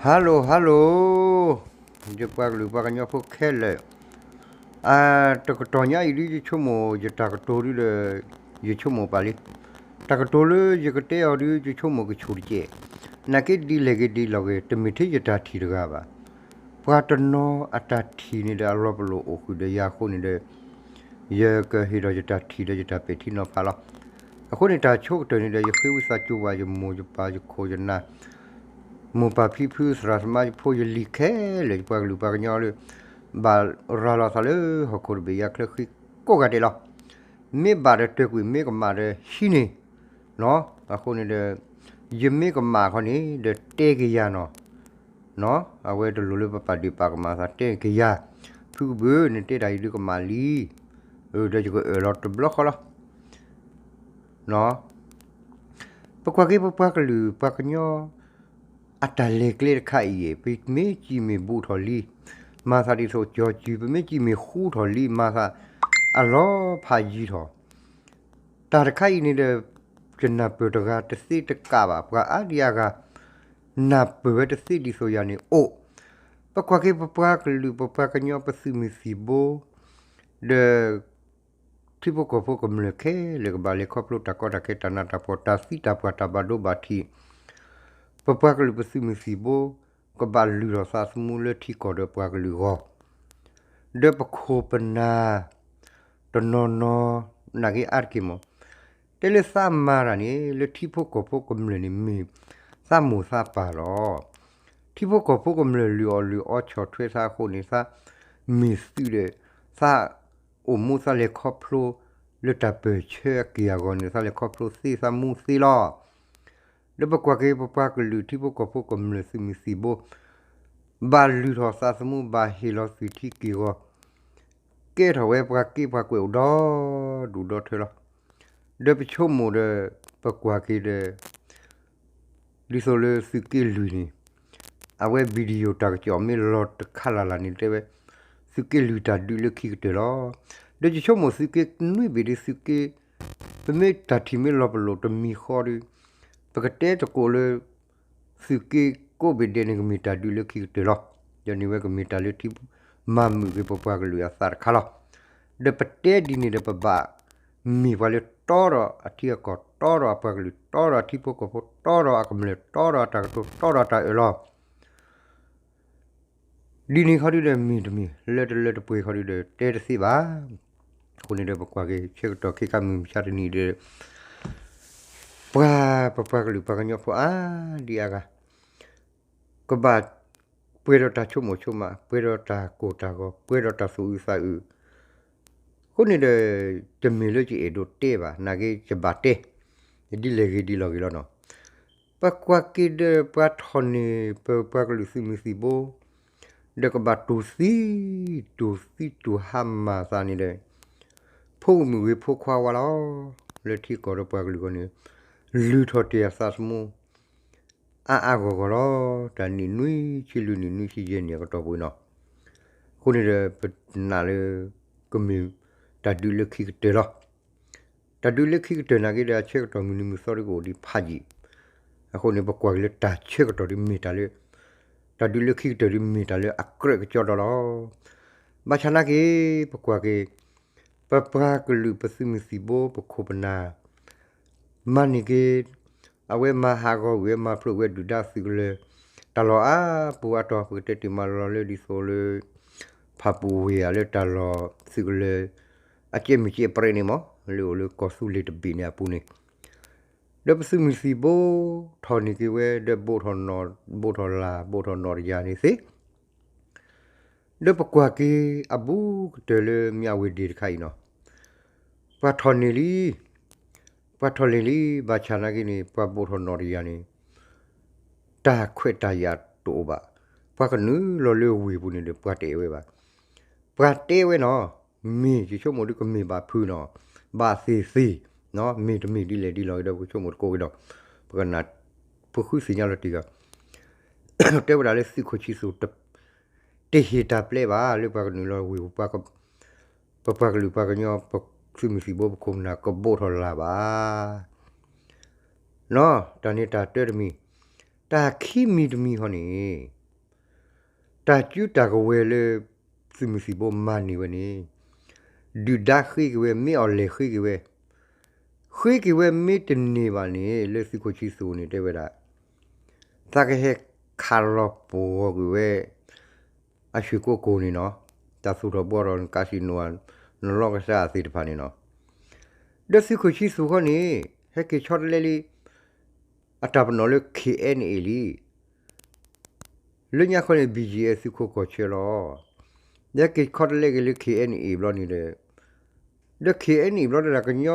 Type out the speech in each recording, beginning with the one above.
Hello hello, ယပှၤကလုာ်ပှၤကညီဖိခဲလၢာ်, တကတီၢ်ညါအံၤဒု ယဆိကမိၣ်ယတၢ်ကတိၤဒုဒီး ယဆိကမိၣ်ပာ်လံ, တၢ်ကတိၤလၢယကတဲအီၤဒု ယဆိကမိၣ်ကဆူၣ်တကဲး, နာ်က့ဒ်လဲၣ်ဂ့ၤဒ်လဲၣ်ဂ့ၤ တမ့ၢ်ထဲယတၢ်ထံၣ်တဂၤဘၣ်. ပှၤတနီၤအတၢ်ထံၣ်န့ၣ်ဒီးအလီၤပလိာ်အိၣ်ဃုာ်ဒီးယၤအဃိန့ၣ်ဒီး ယကဟ့ၣ်ဒီးယတၢ်ထံၣ်ဒီးယတၢ်ပဲာ်ထံနီၤဖးလီၤ. အဃိန့ၣ် တၢ်ဆိကတၢၢ်န့ၣ်ဒီး ယဃ့ဝံသးစူၤဘၣ်ယမိၢ်ယပၢ်ယခိၣ်ယနၢ်, မိၢ်ပၢ်ဖံဖုသရၣ်သမါယဖိယလံၤခဲလၢာ် ယပှၤကလုာ်ပှၤကညီလၢ ဘၣ်ရၤလီၤသးလၢဟီၣ်ခိၣ်တဘ့ၣ်ယါချၢဃံကိးဂၤဒဲးလီၤ. မ့ၢ်ဘၣ်ဒီးတၢၢ်ကွံာ် မ့ၢ်ကမၣ်ဒီးဟံးန့ၢ်, အဃိန့ၣ်ဒီး ယမ့ၢ်ကမၣ်ခီန့ၣ်ဒီးတဲကယၤနီၤ, အဝဲတလိၣ်လၢပပာ်ဒ့ၣ်ပာ်ကမၣ်သးတဲကယၤ, ဖုကဘုးန့ၣ်တဲတၢ်အံၤဒုကမၣ်လံ, ဒီးယကအၢၣ်လီၤတဘျီဃီလီၤ. ပကွၢ်က့ၤပပှၤကလုာ်ပှၤကညီ အတၢ်လဲၤကျဲတခါအံၤ ပမ့ၢ်စံၣ်မ့ၢ်ဘူးထီၣ်လံ, မၤသးဒ်သိးကၠီၤစုၤ, ပမ့ၢ်စံၣ်မ့ၢ်ဃူထီၣ်လံ မၤသးအလီၤဖးယံၤထီၣ်, တၢ်တခါအံၤန့ၣ်ဒီး ယနၢ်ပၢၢ်တဂၤတသ့တကးဘၣ်, ပှၤအါဒံအါဂၤ နၢ်ပၢၢ်ဝဲတသ့ဒ်သိးယၤန့ၣ်အိၣ်, ပကွၢ်က့ၤပပှၤကလုာ်ပပှၤကညီပသုးမုၢ်သံၣ်ဘိ ဒီး ထံဖိကီၢ်ဖိကမျၢၢ်ခဲလၢာ်ကဘၣ်လဲၤခီဖျိတၢ်ကီတၢ်ခဲတၢ်နးတၢ်ဖှီၣ်တၢ်သံတၢ်ပှၢ်တၢ်ဘၣ်ဒိဘၣ်ထံး, ပပှၤကလုာ်ပသုးမုၢ်သံၣ်ဘိ ကဘၣ်လုၢ်ထီၣ်သးသမူလၢထံကီၢ်ဒီးပှၤကလုာ်အဂီၢ်, ဒီးပခိၣ်ပနၢ် တနီၤနီၤ နာ်က့အါတက့ၢ်မး, တဲလၢသးမၤတၢ်န့ၣ် လၢထံဖိကီၢ်ဖိကမျၢၢ်န့ၣ်မ့ၢ်သးမိၢ်သးပၢ်လီၤ. ထံဖိကီၢ်ဖိကမျၢၢ်လုၢ်အီၣ်လုၢ်အီဆီၣ်ထွဲသးအဃိန့ၣ် သးမ့ၢ်သုးဒီး သးအိၣ်မူသးလဲၤခီဖျိ လၢတၢ်ပၢၢ်ဆၢအက့ၢ်အဂီၤန့ၣ် သးလဲၤခီဖျိသ့သးမူသ့လီၤ. ဒီးပကွၢ်က့ၤပပှၤကလုာ်ထံဖိကီၢ်ဖိကမျၢၢ်သုးမုၢ်သံၣ်ဘိ ဘၣ်လုၢ်ထီၣ်သးသမူ ဘၣ်ဟ့ၣ်လီၤသွံၣ်ထံက့ၢ်ဂီၤ ကဲထီၣ်ဝဲပှၤက့ပှၤကွဲးအိၣ်ဒီဒူၣ်ဒီထၢလီၤ. ဒီးပဆိကမိၣ်ဒီး ပကွၢ်က့ၤဒီး ဒ်သိးလၢသုးက့လွံၢ်န့ၣ် အဝဲ video တၢ်ကစီၣ်မ့ၢ်လီၤတခါလၢ်လၢ်န့ၣ် တဲဝဲ သုးက့လွံၢ်တၢ်ဒုးလၢခံကတၢၢ်လီၤ. ဒီးယဆိကမိၣ်သုးက့နွံဘ့ၣ်ဒီးသုးက့ ပမ့ၢ်တၢ်ထံၣ်မ့ၢ်လီၤပလိာ်တမံၤဃီဒီး ပကတဲသကိးလၢ သုးက့ကိးဘ့ၣ်ဒဲးန့ၣ် ကမ့ၢ်တၢ်ဒုးလၢခံကတၢၢ်လီၤ. ဒီးန့ၣ်ဝဲကမ့ၢ်တၢ်လၢထံ မၤမုာ်က့ၤပပှၤကလုာ်အသးတခါလီၤ. ဒီးပတဲဒ်န့ၣ်ဒီး ပဘၣ်မ့ၢ်ပှၤလၢတီဒီးအထံအကီၢ် တီဒီးအပှၤကလုာ် တီဒီးအထံဖိကီၢ်ဖိ တီဒီးအကမျၢၢ် တီဒီးအတၢ်ကတိၤ တီဒီးတၢ်အၢၣ်လီၤ ဒ်န့ၣ်ခီဒုဒီးမ့ၢ်တမ့ၢ် လၢတလၢတပှဲၤခီဒုဒီး တဲတသ့ဘၣ်. အဃိန့ၣ်ဒီး ပကွၢ်က့ၤဆၢကတီၢ်ခဲခါမုၢ်မဆါတနံၤဒီး ပှၤ ပပှၤကလုာ်ပှၤကညီဖိအါဒံအါဂၤ ကဘၣ်ပှဲၤဒီးတၢ်ဆိကမိၣ်ဆိကမး ပှဲၤဒီးတၢ်ကိၢ်တၢ်ဂီၤ ပှဲၤဒီးတၢ်သူၣ်အုးသးအုး အဃိန့ၣ်ဒီး တမ့ၢ်လၢယအဲၣ်ဒိးတဲဘၣ် နာ်က့ယဘၣ်တဲ ဒ်လဲၣ်ဂ့ၤဒ်လဲၣ်ဂ့ၤလီၤနီၤ. ပကွၢ်က့ၤဒီးပှၤထီၣ်န့ၢ် ပပှၤကလုာ်သုးမုၢ်သံၣ်ဘိ ဒီးကဘၣ်တူၢ်သံ တူၢ်သံတူၢ်ဟါမၢ်သးန့ၣ်ဒီး ဖိမုၣ်ဂ့ၤဖိခွါဝါလီၤ လၢထံကီၢ်ဒီးပှၤကလုာ်အဂီၢ်န့ၣ် လုၢ်ထီၣ်တ့ၢ်အသးသမူ အါအါဂီၢ်ဂီၢ်လီၤ. တၢ်နံၣ်နွံဆံလွံၢ်နံၣ်နွံဆံယဲၢ်နံၣ်အကတီၢ်ပူၤနီၤ. အဃိန့ၣ်ဒီး ပနာ်လၢ ကမ့ၢ်တၢ်ဒုးလၢခံကတၢၢ်လီၤ. တၢ်ဒုးလၢခံကတၢၢ်နာ်က့ဒီး အဆၢကတီၢ်မုၢ်နံၤမုၢ်သီဒ်ကအိၣ်ဒံးဖးယံာ်, အဃိန့ၣ် ပကွၢ်က့ၤလၢတၢ်ဆၢကတီၢ်ဒ်မ့ၢ်တၢ်လၢ တၢ်ဒုးလၢခံကတၢၢ်ဒ်မ့ၢ်တၢ်လၢအကြၢးကကီဒီးလီၤ. ဘၣ်ဆၣ်နာ်က့ ပကွၢ်က့ၤ ပပှၤကလုာ်ပသုးမုၢ်သံၣ်ဘိ ပခိၣ်ပနၢ် မၤန့ၢ်က့ၤ အဝဲမၤဟးဂီၤဝဲ မၤဖျိးဝဲဒုၣ်ဒါသုးကလၢၤ တၢ်လီၢ်အါပူၤအါတီၤ ပကတဲတ့ၢ်မးလီၤလၢဒ်သိးလၢ ဖးပူၤဝ့ၢ်ဧါ လၢတၢ်လီၢ်သုးကလၢၤ အကဲမုၢ်ကဲပြဲးန့ၣ်မး လၢအိၣ်လၢကီၢ်သူလ့ၤတဘ့ၣ်န့ၣ်အပူၤန့ၣ် ဒီးပသုးမုၢ်သံၣ်ဘိ ထီၣ်န့ၢ်က့ၤဝဲ ဒီးဘိးထီၣ်နီၣ် ဘိးထီၣ်လၢ် ဘိးထီၣ်နီၣ်တယၤန့ၣ်သ့ ဒီးပကွၢ်က့ၤအဘူးကတၢၢ်လၢမၠၣ်ဝ့ၢ်ဒ့ၣ်တခါအံၤနီၤ, ပှၤထီၣ်န့ၢ်လံ, ပှၤထီၣ်န့ၢ်လံ ဘၣ်ဆၣ်နာ်က့န့ၣ် ပှၤဘိးထီၣ်နီၣ်တယၤန့ၣ် တၢ်ခွဲးတၢ်ယာ်တအိၣ်ဘၣ်, ပှၤကနုာ်လီၤလၢဝ့ၢ်ပူၤန့ၣ်ဒီး ပှၤတအဲၣ်ဝဲဘၣ်. ပှၤတဲဝဲနီၤ, မ့ၢ်ယဆိကမိၣ်ဒ်ကမ့ၢ်ဘၣ်ဖုးနီၤ, ဘၣ်သ့ၣ်သ့ၣ်, မ့ၢ်တမ့ၢ်ဒ်လဲၣ်ဒ်လဲၣ်ဂ့ၤဒီး ပဆိကမိၣ်တကိးက့ၤဒီး ပကနၣ် ပဃုသ့ၣ်ညါလီၤတံၢ်ဂၤ တဲဝဲဒၣ်လၢသုးခိၣ်ဆံသူၣ် တဟ့ၣ်တၢ်ပျဲဘၣ်လၢပှၤကနုာ်လီၤဝ့ၢ်ပူၤ ပပှၤကလုာ်ပှၤကညီ ပသုးမုၢ်သံၣ်ဘိ ပခိၣ်ပနၢ်ကဘိးထီၣ်လၢ်ဘၣ်. နီၤ, တၢ်န့ၣ်တၢ်တၢတမံၤ, တၢ်ခံမံၤတမံၤဃီန့ၣ် တၢ်စုတၢ်ကဝဲၤလၢ သုးမုၢ်သံၣ်ဘိမၤန့ၢ်ဝဲန့ၣ် ဒုၣ်ဒါဃ့က့ၤဝဲ မ့ၢ်အီၤလဲၤဃ့က့ၤဝဲ, ဃ့က့ၤဝဲမ့ၢ်တန့ၢ်ဘၣ်န့ၣ် လၢသုးခိၣ်ဆံသူၣ်န့ၣ်တဲဝဲဒၣ် သးကဟဲခးလီၤပှီၢ်ကွံာ်ဝဲ အဆံၣ်ကိကိၢ်န့ၣ်နီၤ, တၢ်သူၣ်ထီၣ်ဘှီထီၣ် casino နလီကစၢ်သ့ၣ်တဖၣ်န့ၣ်နီၤ, ဒီးသုးခိၣ်ဆံသူၣ်ခီန့ၣ် ဟဲက့ၤဆီတလဲလံ အတၢ်ပနီၣ်လၢ K N A လံ လၢညါခီန့ၣ် B G F သုးခိၣ်ကီၢ်ဆၢလီၤ. ဒီးက့ၤခီတလဲက့ၤလၢ K N A ဘျီန့ၣ်ဒီး, ဒီး K N A ဘျီဒီး ကညီ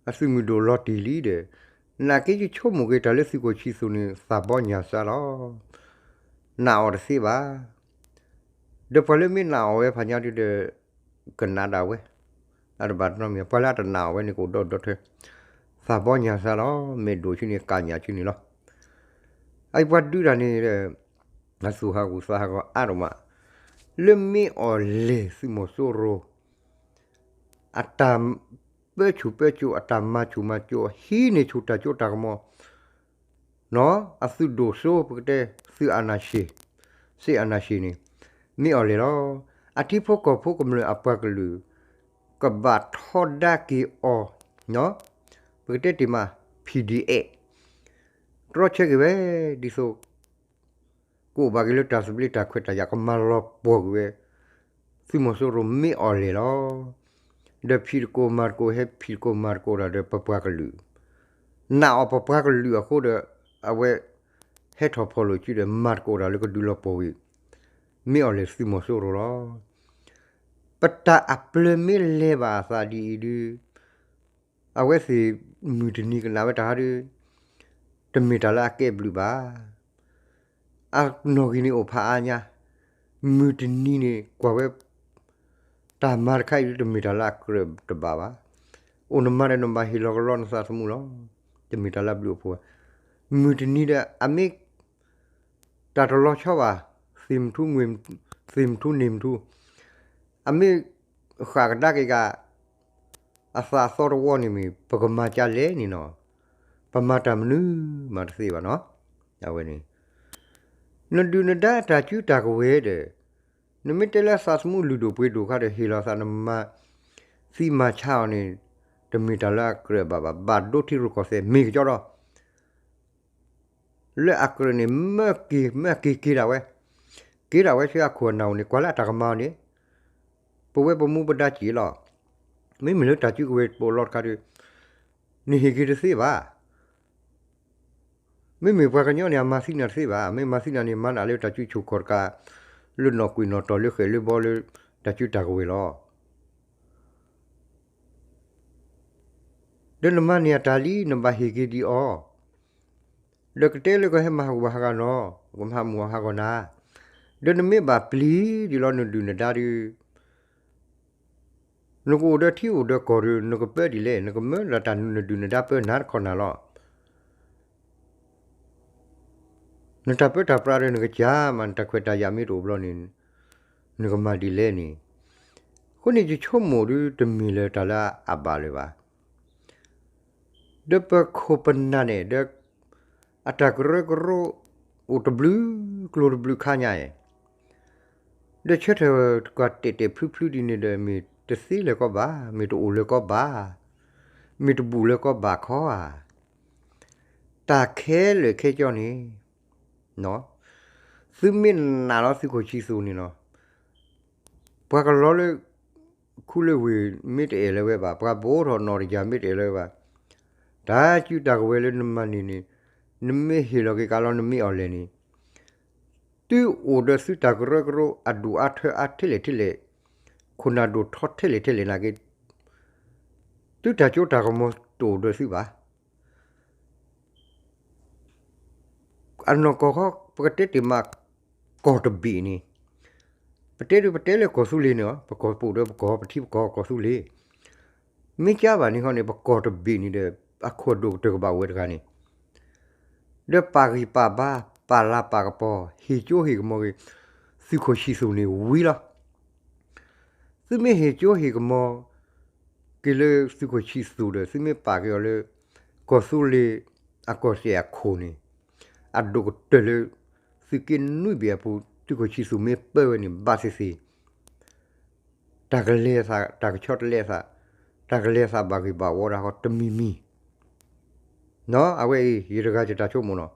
အသုးမုၢ်ဒိၣ်လီၤတံၢ်လံဒီး, နာ်က့ယဆိကမိၣ်က့ၤတၢ်လၢသုးခိၣ်ဆံသူၣ်န့ၣ် သးဘီညၣ်စၢ်လီၤ. နာ်အီၤတသ့ဘၣ်. ဒီးပှၤလၢမ့ၢ်နာ်အီၤဝဲဖးညါဒုဒီး ကနၣ်ဒၣ်ဝဲ, အတဘၣ်တနီတမံၤ ပှၤလၢအတနာ်အီၤဝဲန့ၣ် ကအိၣ်ဒီးဒီထၢ သးဘီညၣ်စၢ်လီၤ, မ့ၢ်ဒိၣ်ဆူန့ၣ် ကၣ်ညၣ်ဆူန့ၣ်လီၤ. အအံၤပှၤဒုးတၢ်န့ၣ်ဒီး အသူၣ်ဟးဂူာ်သးဟးဂီၤအါဒိၣ်မး, လၢမ့ၢ်အီၤလဲၤသုးမီၤစိရိၤ အတၢ်ပၢဆူၣ်ပၢစိး အတၢ်မၤဆူၣ်မၤစိး ဟံးန့ၢ်ဆူၣ်တၢ်စိတၢ်ကမီၤ နီၤ အသုးဒိၣ်စိ ပကတဲ သုးအာဏာရှင်, စစ်အာဏာရှင်န့ၣ် မ့ၢ်အီၤလဲၤလီၤ. အထံဖိကီၢ်ဖိကမျၢၢ်အပှၤကလုာ် ကဘၣ်ထီဒါက့ၤအီၤ, ပကတဲတ့ၢ်မး P D F တြီဆၢက့ၤဝဲ ဒ်သိး ကအိၣ်ဘၣ်က့ၤလၢတၢ်သဘျ့တၢ်ခွဲးတၢ်ယာ် ကမၤလီၤပှီၢ်ကွံာ်ဝဲ သုးမီၤစိရိၤမ့ၢ်အီၤလဲၤလီၤ. ဒီးဖံးသကိးမၤသကိး ဟဲဖံးသကိးမၤသကိးတၢ်ဒီးပပှၤကလုာ် နာ်အီၤပပှၤကလုာ်အဃိဒီး အဝဲဟဲထီၣ်ဖီၣ်လိာ်စုဒီး မၤသကိးတၢ်လၢကဒုးလီၤပှီၢ်ကွံာ် မ့ၢ်အီၤလဲၤသုးမီၤစိရိၤလီၤ. ပတၢ်အပျၢၤမ့ၢ်လဲၤဘၣ်အသးဒ်အံၤဒု အဝဲသ့ၣ်မုၢ်တနံၤကနၣ်ဝဲတၢ်ဟးဒု တမ့ၢ်တၢ်လၢအကဲဘျုးဘၣ်. အနီၣ်ဂံၢ်န့ၣ်အိၣ်ဖးအါညါ, မုၢ်တနံၤန့ၣ်ကွၢ်ဝဲ တၢ်မၤတခါအံၤဒု တမ့ၢ်တၢ်လၢအကြၢးတဘၣ်ဘၣ်. အိၣ်နမၤဒီးနဘၣ်ဟ့ၣ်လီၤကလီနသးသမူလီၤ. တမ့ၢ်တၢ်လၢအဘျုးအိၣ်ဖှိၣ်ဘၣ်. မုၢ်တနံၤဒီး အမ့ၢ် တၢ်တလီၤဆီဘၣ်, သ့ၣ်မထူ, သ့ၣ်မထူန့ၣ်မထူ, အမ့ၢ်ဃၣ်ကဒါက့ၤကး အသးအသီတဝီန့ၣ်မ့ၢ် ပကမၤကလဲၣ်န့ၣ်နီၤ, ပမၤတၢ်မနုၤမၤတသ့ဘၣ်နီၤ. အဝဲန့ၣ် နဒုၣ်နဒါတၢ်စုတၢ်ကဝဲၤဒီး နမ့ၢ်တဲလၢသးသမူလုၢ်ဒိၣ်ပှ့ၤဒိၣ်ခါဒီး ဟ့ၣ်လီၤသးနမၤသံမၤဆါအီၤန့ၣ် တမ့ၢ်တၢ်လၢအကြၢးဘၣ်ဘၣ်, ဘၣ်ဒိထံရူၢ်ကီၢ်သဲးမ့ၢ်ကကၠီဒီး လၢအကြၢးန့ၣ် မၢက့ၤ မၢက့ၤက့ၤဒၣ်ဝဲ, က့ၤဒၣ်ဝဲဆူအခိၣ်အနၢ်အိၣ်န့ၣ် ကွၢ်လၢအတၢ်ကမၤအီၤန့ၣ် ပဝဲပမူပဒါစ့ၢ်လီၤ. မ့မ့ၢ်လၢတၢ်စုကဝဲၤပိာ်လီၤတခါဒီး နဟ့ၣ်က့ၤတသ့ဘၣ်. မ့မ့ၢ်ပှၤကညီန့ၣ် အမၤသံနၤတသ့ဘၣ်. မ့ၢ်မၤသံနၤန့ၣ် မၤနၤလၢတၢ်စုဆိၣ်ခီၣ်တကး လၢနီၢ်ကွံာ်နီၢ်တီၢ်လၢဃဲၣ်လၢဘီလၢတၢ်စုတၢ်ကဝဲၤလီၤ. ဒီးနမၤန့ၢ်အတၢ်လံ နဘၣ်ဟ့ၣ်က့ၤဒံးအီၤ, ဒီးကတဲလၢကဟဲမၤဟးဂူာ်ဟးဂီၤနီၤ, ကမၤဟးမုာ်ဟးဂီၤနၤ, ဒီးနမ့ၢ်ဘၣ်ပျံၤဒံးလီၤနဒုၣ်နဒါဒီး နကအိၣ်ဒီးထံအိၣ်ဒီးကီၢ်ဒီး နကပၢဒ်လဲၣ်, နကမၢလၢတၢ်နဒုၣ်နဒါပၢနၤတခီနၤလီၤ. နတၢ်ပၢတၢ်ပြးဒီးနကစၢ်မး နတၢ်ခွဲးတၢ်ယာ်မ့ၢ်တအိၣ်ဘျီန့ၣ် နကမၤဒ်လဲၣ်န့ၣ်, အဃိန့ၣ်ယဆိကမိၣ်ဒုတမ့ၢ်လၢတၢ်လၢအဘၣ်လၢၤဘၣ်. ဒီးပခိၣ်ပနၢ်န့ၣ် ဒီး အတၢ်ကရၢကရိ အိၣ်တဘျုးကျိၤတဘျုးခါညါအံၤ, ဒီးဆၢထၢၣ်ကွၢ်တဲာ်တဲာ်ဖျုဖျုဒ်န့ၣ်ဒီး မ့ၢ်တသ့လၢၤကီးဘၣ်, မ့ၢ်တအိၣ်လၢၤကီးဘၣ်, မ့ၢ်တဘူးလၢၤကီးဘၣ်ခီဧါ. တၢ်ခဲလၢာ်ခဲဆ့န့ၣ် သုမ့ၢ်နာ်လီၤသုးခိၣ်ဆံသူၣ်န့ၣ်လီၤ. ပှၤကလီလၢ ခူလၢဝ့ၢ်မ့ၢ်တအဲၣ်လၢၤဝဲဘၣ်, ပှၤဘိးထီၣ်နီၣ်တယၢ်မ့ၢ်တအဲၣ်လၢၤဝဲဘၣ်, တၢ်စုတၢ်ကဝဲၤလၢနမၤန့ၢ်န့ၣ်, နမ့ၢ်ဟ့ၣ်လီၤက့ၤကးလီၤနမ့ၢ်အီၤလဲၣ်န့ၣ်, သုအိၣ်ဒီးသုတၢ်ကရၢကရိအဒိၣ်အါထၢအါထဲလဲၣ်ထဲလဲၣ်, ခိၣ်နၢ်ဒိၣ်ထီထဲလဲၣ်ထဲလဲၣ်နာ်က့, သုတၢ်စိတၢ်ကမီၤတအိၣ်ဒီးသုဘၣ်. အနီၢ်ကီၢ်ခီ ပကတဲတ့ၢ်မး ကီၢ်တဘ့ၣ်န့ၣ်, ပတဲဒုးပတဲလၢကီၢ်သူလ့ၤန့ၣ်လီၤ, ပကီၢ်ပူၤဒီးပကီၢ် ပထံပကီၢ်ကီၢ်သူလ့ၤ, မ့ၢ်ကါဘၣ်န့ၣ်ခီန့ၣ် ပကီၢ်တဘ့ၣ်န့ၣ်ဒီး အခိၣ်ဒိၣ်ကတၢၢ်ကဘၣ်အိၣ်ဝဲတဂၤန့ၣ်, ဒီးပာ်ဂံၢ်ပာ်ဘါ ပာ်လၤပာ်ကပီၤ ဟ့ၣ်ကၠိဟ့ၣ်ကမီၤက့ၤ သုးခိၣ်ဆံသူၣ်န့ၣ်ဝံၤလီၤ. သုမ့ၢ်ဟ့ၣ်ကၠိဟ့ၣ်ကမီၤက့ၤလၢသုးခိၣ်ဆံသူၣ်ဒီး သုမ့ၢ်ပာ်က့ၤအီၤလၢ ကီၢ်သူလ့ၤအကီၢ်စဲၣ်အခိၣ်န့ၣ်, အဒိၣ်ကတၢၢ်လၢ သုးက့နွံဘ့ၣ်အပူၤ သုးခိၣ်ဆံသူးမ့ၢ်ပၢဝဲန့ၣ် ဘၣ်သ့ၣ်သ့ၣ် တၢ်ကလဲၤအသး တၢ်ကဆီတလဲအသး တၢ်ကလဲၤအသးဘၣ်ဂ့ၤဘၣ်ဝီဒၣ်ဃီတမံၤမံၤ, အဝဲအံၤ ယတဂၤယတၢ်ဆိကမိၣ်နီၤ,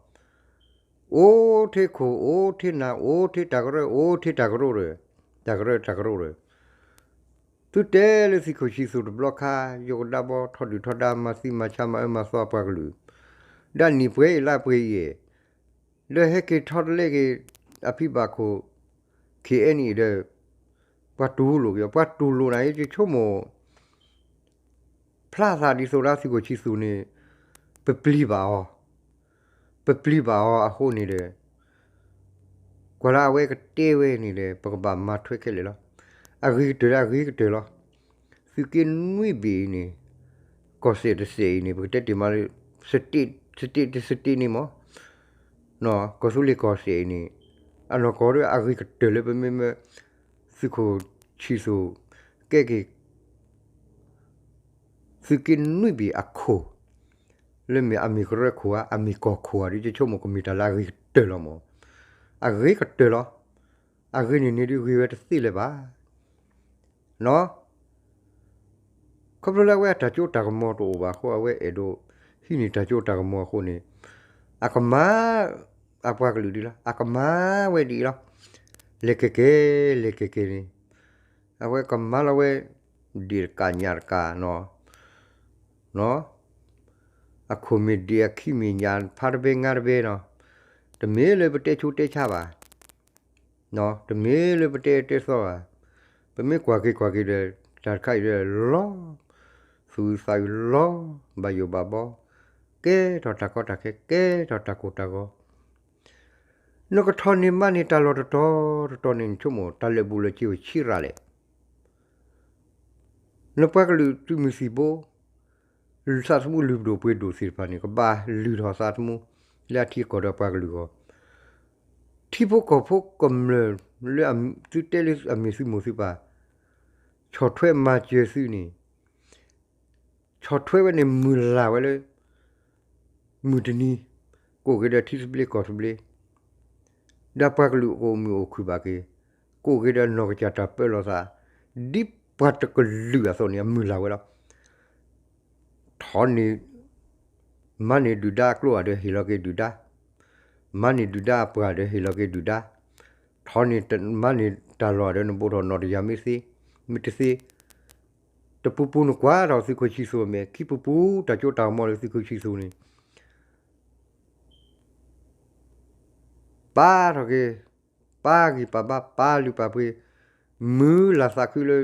အိၣ်ထဲခိၣ် အိၣ်ထဲနၢ် အိၣ်ထဲတၢ်ကရၢ အိၣ်ထဲတၢ်ကရၢဒီး တၢ်ကရၢတၢ်ကရၢဒီး သုတဲလၢသုးခိၣ်ဆံသူးတဘျီခါ ယိကဒါဘီ ထီဒုၣ်ထီဒါ မၤသံမၤဆါ မၤအၢမၤသီအပှၤကလုာ်, ဒၣ်နံၣ်ပှဲၤအံၤလါပှဲၤအံၤ ဒီးဟဲက့ၤထီတလဲက့ၤ အဖံဘၣ်ခိၣ် ခ့ၣ်အဲၣ်န့ၣ်ဒီး ပှၤတူၢ်လိာ်က့ၤ ပှၤတူၢ်လိာ်နၤ ယဆိကမိၣ် ဖျါသးဒ်သိးဒၣ်သုးခိၣ်ဆံသူးန့ၣ် ပပျံၤဘၣ်အီၤ, ပပျံၤဘၣ်အီၤအဃိန့ၣ်ဒီး ကွၢ်လၢအဝဲကတဲဝဲန့ၣ်ဒီး ပကဘၣ်မၤထွဲခဲလၢာ်လီၤ. အဂ့ၤကတၢၢ်လၢအဂ့ၤကတၢၢ်လီၤ. သုးက့နွံဘ့ၣ်အံၤန့ၣ် ကီၢ်စဲၣ်တစဲးအံၤန့ၣ် ပကတဲတ့ၢ်မးလၢ state state state န့ၣ်မး ကီၢ်သူလ့ၤကီၢ်စဲၣ်အံၤန့ၣ် အနီၢ်ကီၢ်ဒီးအဂ့ၤကတၢၢ်လၢပမ့မ့ၢ် သုးခိၣ်ဆံသူး ကဲက့ၤ သုးက့နွံဘ့ၣ်အခိၣ် လၢမ့ၢ်အမ့ၢ်ကရၢခိၣ်ဧါ အမ့ၢ်ကီၢ်ခိၣ်ဧါဒီး ယဆိကမိၣ်ကမ့ၢ်တၢ်လၢအဂ့ၤကတၢၢ်လီၤမး, အဂ့ၤကတၢၢ်လီၤ. အဂ့ၤန့ၣ်န့ၣ်ဒုးဂ့ၤဝဲတသ့လၢၤဘၣ် ခီဖျိလၢအဝဲအတၢ်စိတၢ်ကမီၤတအိၣ်ဘၣ်အဃိ အဝဲအဲၣ်ဒိးဟံးန့ၢ်တၢ်စိတၢ်ကမီၤအဃိန့ၣ် အကမၤ အပှၤကလုာ်ဒ်လီၤ အကမၤဝဲဒ်အံၤလီၤ. လဲၤကဲကဲ လဲၤကဲကဲန့ၣ် အဝဲကမၤလီၤဝဲ ဒ့ၣ်တကးညၣ်တကးနီၤ အခိၣ်မ့ၢ်ဒ့ၣ်အခံမ့ၢ်ညၣ်ဖးတဘဲငါတဘဲနီၤ တမ့ၢ်လၢပတဲဆူးတဲဆါဘၣ် တမ့ၢ်လၢပတဲတဲသီဘၣ် ပမ့ၢ်ကွၢ်က့ၤကွၢ်က့ၤဒီး တၢ်တခါအံၤဒီးလီၤ သူၣ်အုးသးအုးလီၤ ဘၣ်ယိၣ်ဘၣ်ဘီ ကဲထီၣ်တၢ်ကီတၢ်ခဲ ကဲထီၣ်တၢ်ကိၢ်တၢ်ဂီၤ နကထီၣ်န့ၢ်မၤန့ၢ်တၢ်လီၢ်တတီၤတတီၤန့ၣ် နဆိကမိၣ် တၢ်လၢာ်ဘူၣ်လၢာ်စ့အိၣ်ဆံးရၤလဲၣ် နပှၤကလုာ်သုးမုၢ်သံၣ်ဘိ သးသမူလုၢ်ပဒိၣ်ပှ့ၤဒိၣ်သ့ၣ်တဖၣ်န့ၣ် ကဘၣ်လုၢ်ထီၣ်သးသမူ လၢအထံအကီၢ်ဒီးပှၤကလုာ်အဂီၢ် ထံဖိကီၢ်ဖိကမျၢၢ်လၢသုတဲလၢအမ့ၢ်သုမိၢ်သုပၢ် ဆီၣ်ထွဲမၤစၢၤသုန့ၣ် ဆီၣ်ထွဲဝဲန့ၣ်မုၢ်လၢ်ဝဲလၢ မုၢ်တနံၤ ကအိၣ်က့ၤဒီးထံသဘျ့ကီၢ်သဘျ့ ဒီးပှၤကလုာ်ကအိၣ်မုာ်အိၣ်ခုၣ်ဘၣ်က့ၤ ကအိၣ်က့ၤဒီးနီၢ်ကစၢ်တၢ်ပၢလီၤသး ဒ်ပှၤတကလုာ်အသိးန့ၣ် အမုၢ်လၢ်ဝဲလီၤ. ထီၣ်န့ၢ် မၤန့ၢ်ဒုၣ်ဒါအကျိအဒီးဟ့ၣ်လီၤက့ၤဒုၣ်ဒါ, မၤန့ၢ်ဒုၣ်ဒါအပှၢ်ဒီးဟ့ၣ်လီၤက့ၤဒုၣ်ဒါ, ထီၣ်န့ၢ်မၤန့ၢ်တၢ်လီၢ်ဒီးနဘိးထီၣ်နီၢ်တယၢ်မ့ၢ်သ့, မ့ၢ်တသ့ တပူၤပူၤနကွၢ်ထီၣ်သုးခိၣ်ဆံသူးအမဲာ်, ခံပူၤပူၤတၢ်စိတၢ်ကမီၤလၢသုးခိၣ်ဆံသူးန့ၣ် ပာ်ထီၣ်က့ၤ, ပာ်ဂံၢ်ပာ်ဘါ, ပာ်လုၢ်ပာ်ပှ့ၤ, မုၢ်လၢ်သးခုလၢ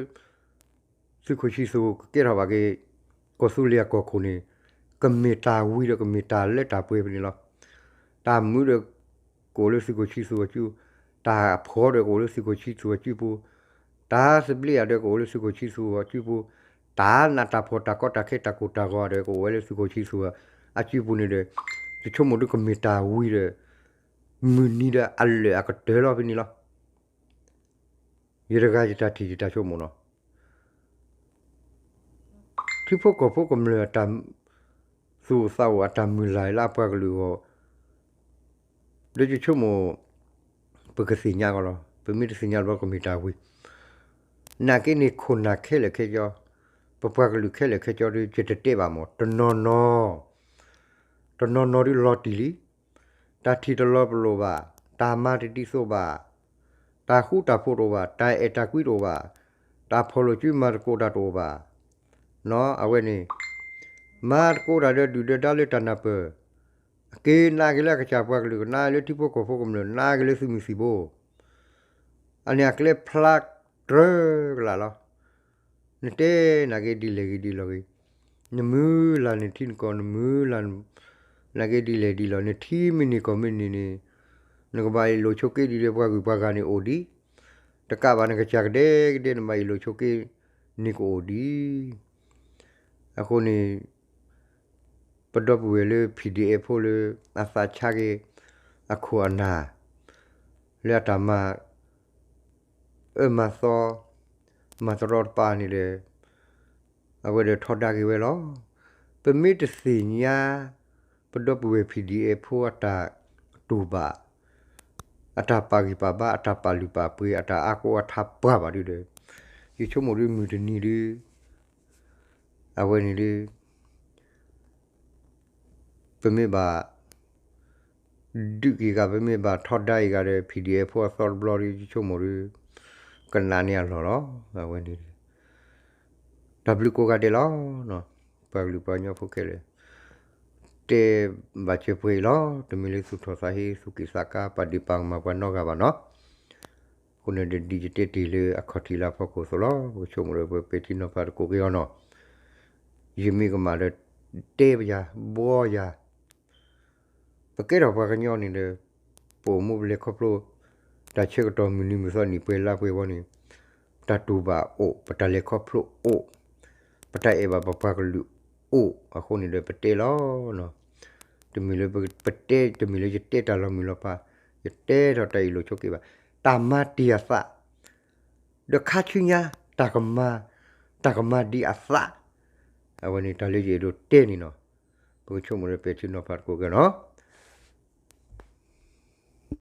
သုးခိၣ်ဆံသူးကကဲထီၣ်ဘၣ်က့ၤ ကီၢ်သူလ့ၤအကီၢ်ခိၣ်န့ၣ် ကမ့ၢ်တၢ်ဝံၤဒီးကမ့ၢ်တၢ်လၢတၢ်ပှဲၤဖဲန့ၣ်လီၤ. တၢ်မုာ်ဒီးကအိၣ်လၢသုးခိၣ်ဆံသူးအစု, တၢ်ဖှီၣ်ဒီးကအိၣ်လၢသုးခိၣ်ဆံသူးအစုပူၤ, တၢ်သဘျ့ဒီးကအိၣ်လၢသုးခိၣ်ဆံသူးအစုပူၤ, တၢ်နးတၢ်ဖှီၣ်တၢ်ကီတၢ်ခဲတၢ်ကိၢ်တၢ်ဂီၤဒီးကအိၣ်ဝဲလၢသုးခိၣ်ဆံသူးအစုပူၤန့ၣ်ဒီး ယဆိကမိၣ်ဒုးကမ့ၢ်တၢ်ဝံၤဒီး မုၢ်နံၤဒီးအလၢာ်အကတၢၢ်လီၤဖဲန့ၣ်လီၤ. ယတဂၤယတၢ်ထံၣ်ယတၢ်ဆိကမိၣ်နီၤ. ထံဖိကီၢ်ဖိကမျၢၢ်အတၢ်သူၣ်အိၣ်သးအိၣ်အတၢ်မုၢ်လၢ်လၢအပှၤကလုာ်အဂီၢ်, ဒီးယဆိကမိၣ် ပကသ့ၣ်ညါကီးလီၤ. ပမ့ၢ်တသ့ၣ်ညါလၢၤဘၣ်ကမ့ၢ်တၢ်ဝံၤ, နာ်က့န့ၣ်ခိၣ်နၢ်ခဲလၢာ်ခဲဆ့, ပပှၤကလုာ်ခဲလၢာ်ခဲဆ့ဒီး ယတတဲဘၣ်မး တနီၤနီၤ တနီၤနီၤဒုးလီၤတံၢ်လံ. တၢ်ထံၣ်တလီၤပလိာ်ဘၣ်, တၢ်မၤတဒ်သိးဘၣ်, တၢ်ဃူတၢ်ဖိးတအိၣ်ဘၣ်, တၢ်အဲၣ်တၢ်ကွံတအိၣ်ဘၣ်, တၢ်ဖီၣ်လိာ်စုမၤသကိးတၢ်တအိၣ်ဘၣ်. နီၢ်အဝဲန့ၣ် မၤသကိးတၢ်ဒီးဒုၣ်ဒီးဒါလၢတၢ်နၢ်ပၢၢ်, အက့ၤနာ်က့ၤလၢအကစၢ်ပှၤကလုာ်, ကနာ်လၢထံဖိကီၢ်ဖိကမျၢၢ်, နာ်က့ၤလၢသုးမုၢ်သံၣ်ဘိ အန့ၣ်အကျဲဖျါတြၢကလာ်လီၤ. နတဲနာ်က့ၤဒ်လဲၣ်ဂ့ၤဒ်လဲၣ်ဂ့ၤ, နမုၢ်လၢ်နထံနကီၢ်, နမုၢ်လၢ်နာ်က့ၤဒ်လဲၣ်ဒ်လဲၣ်, နထံမ့ၢ်န့ၢ်ကီၢ်မ့ၢ်န့ၢ်န့ၣ်, နကဘၣ်အ့ၣ်လိာ်ဆိးက့ဒ်ဒီးပှၤဂုၤပှၤဂၤန့ၣ်အိၣ်ဒံး, တကးဘၣ်နကစၢ်ကဒဲကဒဲ နဘၣ်အ့ၣ်လိာ်ဆိးက့န့ၣ်ကအိၣ်ဒံး. အဃိန့ၣ် ပဒီပုၢ်ဝဲၢ်လၢ ဖံၣ်ဒံၣ်အဲၣ်ဖိလၢ အသးဆါက့ၤ အခိၣ်အနၢ် လၢအတၢ်မၤအၢမၤသီ မၤတရီတပါန့ၣ်ဒီး အဝဲဒီးထီဒါက့ၤဝဲလီၤ. ပမ့ၢ်တသ့ၣ်ညါ ပဒီပုၢ်ဝဲၢ် ဖံၣ်ဒံၣ်အဲၣ်ဖိအတၢ်တူၢ်ဘၣ် အတၢ်ပာ်ဂံၢ်ပာ်ဘါ အတၢ်ပာ်လုၢ်ပာ်ပှ့ၤ အတၢ်အါကိးအါထါပှၢ်ဘၣ်ဒုဒီး ယဆိကမိၣ်ဒုမုၢ်တနံၤဒု အဝဲန့ၣ်ဒု ပမ့ၢ်ဘၣ် ဒုးက့ၤဂၤ ပမ့ၢ်ဘၣ်ထီဒါအံၤဂၤဒီး PDF ဖိအသီတဘျီဒီး ယဆိကမိၣ်ဒု ကနးန့ၢ်အလီၢ်လီၤ. အဝဲန့ၣ် တၢ်ဘျုးကိးဂၤဒဲးလီၤ. ပှၤကလုာ်ပှၤကညီဖိခဲလၢာ် တဲဘၣ်စၢၤပှဲၤအံၤလီၤ. တမ့ၢ်လၢသူၣ်ထီၣ်သးဟ့ သူၣ်က့ၣ်သးကါ ပာ်ဒ့ၣ်ပာ်ကမၣ်ပှၤနီတဂၤဘၣ်နီၤ. အဃိန့ၣ်ဒီး ဒ်ယတဲတ့ၢ်လၢအခီၣ်ထံးလၢအဖီခိၣ်အသိးလီၤ. ပကဆိကမိၣ်ဒီး ပပဲာ်ထံနီၤဖးသကိးက့ၤအီၤနီၤ. ယမ့ၢ်ကမၣ်ဒီး တဲပယၤ ဘှီယၤ ပကဲထီၣ်ပှၤကညီန့ၣ်ဒီး ပအိၣ်မူပလဲၤခီဖျိ တၢ်ဆၢကတီၢ်မုၢ်နံၤမုၢ်သီနံၣ်ပှဲၤလါပှဲၤဝဲန့ၣ် ပတၢ်တူၢ်ဘၣ်အိၣ် ပတၢ်လဲၤခီဖျိအိၣ် ပတၢ်အဲၣ်ဘၣ်ပပှၤကလုာ်အိၣ် အဃိန့ၣ်ဒီးပတဲလီၤ. တမ့ၢ်လၢပတဲ တမ့ၢ်လၢယတဲတၢ်လီၤမုၢ်လီၤဖး ယတဲထီၣ်တၢ်အံၤလိာ်ဆိးက့ဘၣ်. တၢ်မၤတ့ၢ်အသး ဒီးခါဆူညါ တၢ်ကမၤ တၢ်ကမၤဒံးအသး အဝဲန့ၣ်တၢ်လၢယအဲၣ်ဒိးတဲန့ၣ်နီၤ. ပကဆိကမိၣ်ဒီးပဲာ်ထံနီၤဖးသကိးက့ၤနီၤ.